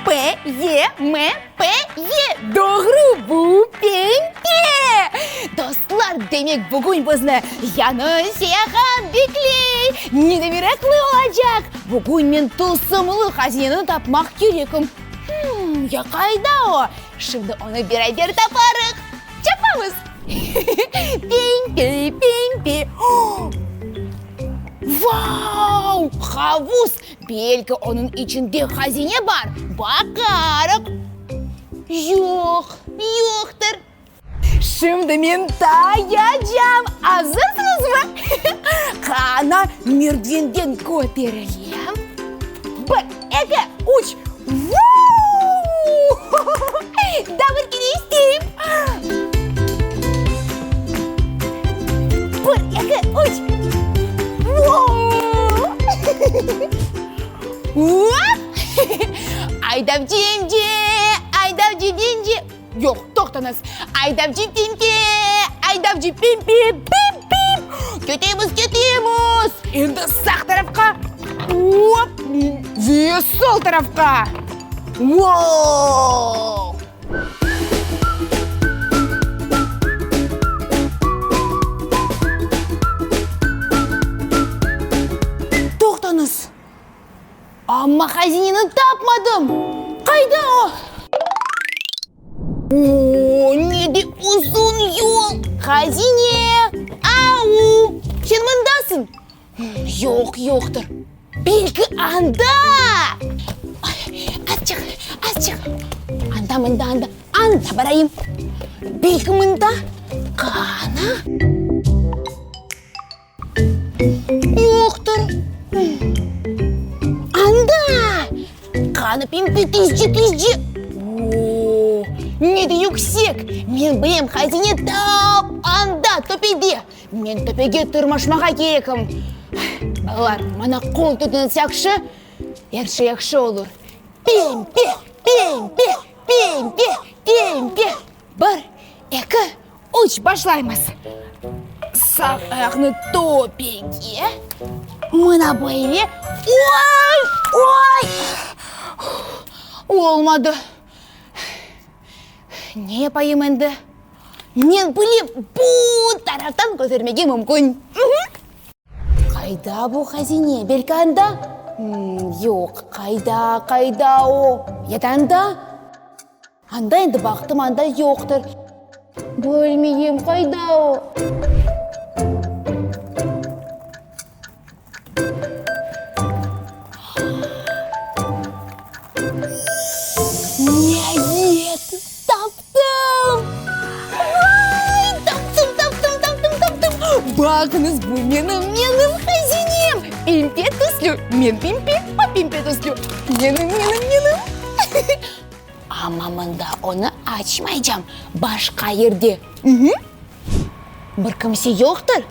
P, E, M, P, E. Doğru, bu pempe! Dostlar, demek bugün bizni yañı seyahat bekley! Ne de meraqlı olacaq! Bugün men tılsımlı hazineni tapmaq kerekim. Hım, ya qayda o? Şimdi onı beraber taparıq! Çapamız! Pempe, pempe! Vau! Havuz! Belki onıñ içinde hazine bar? Baqarıq! Yoq, yoqtır! Şimdi men tayacam! Azırsıñızmı? Qana, merdivenden köterilem. Bir, eki, üç, vuu! Daa bir kere isteyim. Bir, eki, üç, vuu! Hop! Aydavcı emce, aydavcı emce. Yoq, toqtañız. Aydavcı Pimpi, aydavcı Pimpi, pip-pip! Ketemiz, ketemiz! Endi sağ tarafqa, hop, ve sol tarafqa. Voo! Toqtañız! Amma hazineni tapmadım. Qayda o? O, ne de uzun yol! Hazine! Au! Sen mındasıñ? Yoq, yoqtır. Belki anda! Azçıq, azçıq. Anda, mında, anda. Anda barayım. Belki mında? Qana? Yoqtır. Anda! Qanı Pimpi tizce, tizce. O, ne de yüksek! Men bilem, hazine tap anda, töpede. Men töpege tırmaşmağa kerekim. Balalar, maña qol tutuñız, yahşı? Er şey yahşı olur. Pimpi, Pimpi, Pimpi, Pimpi. Bir, eki, üç, başlaymız. Sağ ayaqnı töpege. Mına böyle. Oy! Oy! Olmadı. Ne yapayım endi? Men bilem, bu taraftan kötermege mümkün. Qayda bu hazine? Belki anda? Yoq, qayda, qayda o? Ya da anda? Anda endi baqtım, anda yoqtır. Bilmeyim, qayda o? Niayet, taptım! Vay, taptım, taptım, taptım, taptım! Baqıñız, bu menim, menim hazinem! Pempe tüslü, men pempe, o pempe tüslü. Menim, menim, menim! Amma mında onı açmaycam, başqa yerde. Bir kimse yoqtır.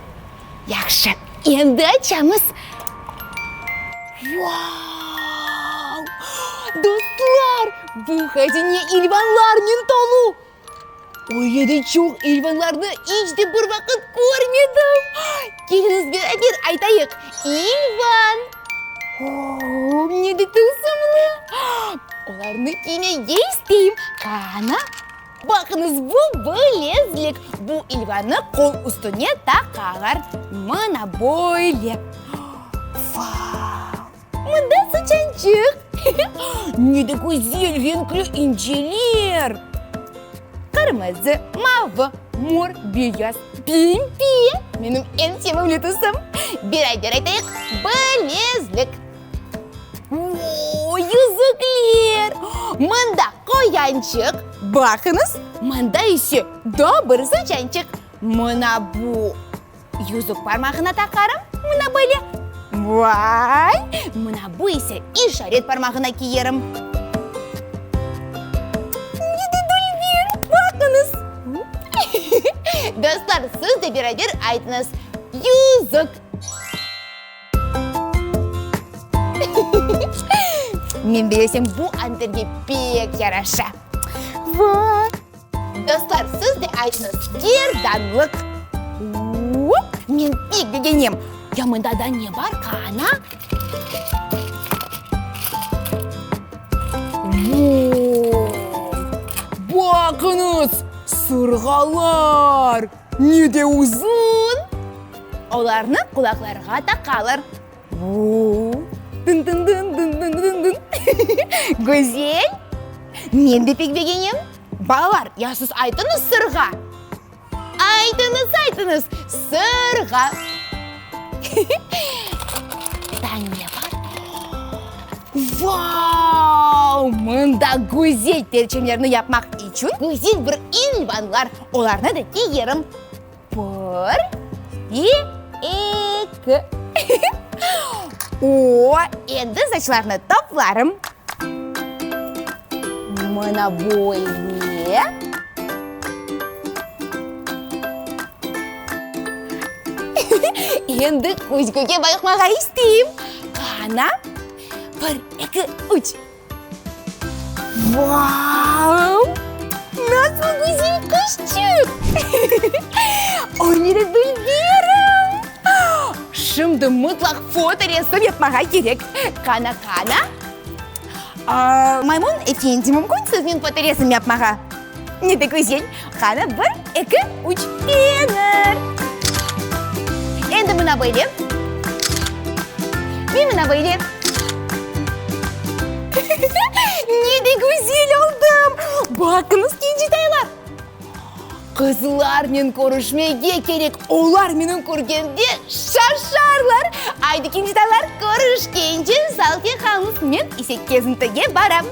Yahşı, endi açamız. Vau! Dostlar, bu hazine ilvanlarnen tolu! Öyle de çoq ilvanlarnı iç de bir vaqıt körmedim. Keliñiz beraber aytayıq, İlvan! O, ne de tılsımlı! Olarnı kiymege isteyim. Qana, baqıñız, bu bilezlik. Bu ilvanı qol üstüne taqalar. Mına böyle. Vau! Mında sıçançıq. Ne de güzel renkli inceler! Qırmızı, mavı, mor, beyaz, pembe. Menim eñ sevimli tüsüm. Beraber aytayıq, bilezlik. O, yüzükler! Mında qoyançıq, baqıñız, mında ise daa bir sıçançıq. Mına bu yüzük parmağına taqarım, mına böyle. Vay! Mına bu ise işaret parmağına kiyerim. Ne de dülber, baqıñız! Dostlar, siz de beraber aytıñız, Yüzük! Men bilesem, bu anterge pek yaraşa. Vay! Dostlar, siz de aytıñız, gerdanlıq. Op, men pek begenem. Ya mında da ne bar, qana? Voo! Baqıñız, sırğalar! Ne de uzun! Olarnı qulaqlarğa taqalar. Voo! Dın-dın-dın-dın-dın-dın-dın! Güzel! Men de pek begenem. Balalar, ya siz aytıñız sırğa? Aytıñız, aytıñız, sırğa! Daa ne bar? Vau! Mında güzel perçemlerni yapmaq içün güzel bir ilvanlar. Olarnı da kiyerim. Bir, ve eki. O, endi saçlarnı toplarım. Mına böyle. Endi küzgüge baqmağa isteyim. Qana, bir, eki, üç. Vau! Nasıl güzel quşçıq! O ne de dülberim! Şimdi mıtlaq fotoresim yapmağa kerek. Qana, qana. Maymun efendi, mümkün siznen fotoresim yapmağa? Ne de güzel! Qana, bir, eki, üç, penir! Endi mına böyle. Ve mına böyle. Ne de güzel oldım! Baqıñız, kencitaylar! Qızlarnen körüşmege kerek, olar meni körgende şaşarlar. Aydı, kencitaylar, körüşkence, sağlıqnen qalıñız, men ise kezintige baram.